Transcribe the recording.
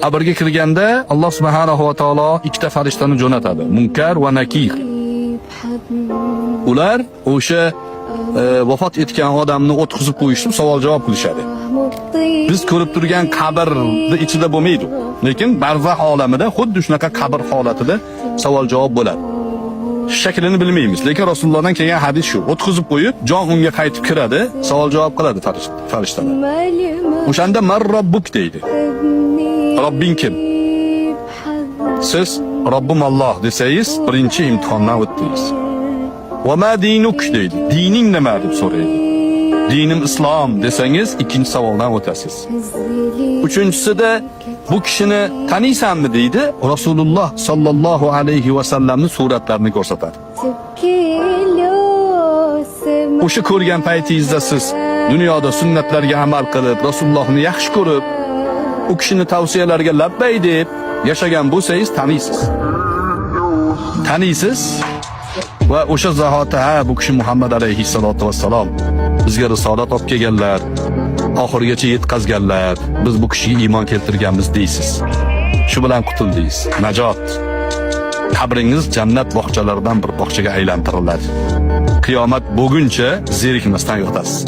Qabrga kirganda Alloh subhanahu va taolo ikkita farishtani jo'natadi. Munkar va Nakir. Ular o'sha vafot etgan odamni o'tqizib qo'yishib savol javob qilishadi. Biz ko'rib turgan qabrni ichida bo'lmaydi. Lekin barzax olamida xuddi shunaqa qabr holatida savol javob bo'ladi. Shaklini bilmaymiz, lekin Rasulullohdan kelgan hadis shu. O'tqizib qo'yib, jon unga qaytib kiradi, savol javob qiladi farishtalar. O'shanda "Man robbuk" deydi. Robbing kim? Siz "Robbim Alloh" desangiz, birinchi imtihondan o'tdingiz. "Va ma dinuk" deydi. Dining nima deb so'raydi. "Dinim islom" desangiz, ikkinchi savoldan o'tasiz. Uchinchisida "Bu kishini taniysanmi?" deydi. Rasululloh sallallohu alayhi va sallamning suratlarini ko'rsatadi. O'sha ko'rgan paytingizda siz dunyoda sunnatlarga amal qilib, Rasulullohni yaxshi ko'rib, u kishini tavsiyalariga labbay deb yashagan bo'lsangiz, taniysiz. Taniysiz va o'sha zahoti, ha, bu kishi Muhammad alayhissalatu vassalom bizga risolat olib kelganlar, oxirigacha yetkazganlar, biz bu kishiga iymon keltirganmiz deysiz. Shu bilan qutuldingiz. Najot. Qabringiz jannat bog'chalaridan bir bog'chaga aylantiriladi. Qiyomat bo'lguncha zerikmasdan yotasiz.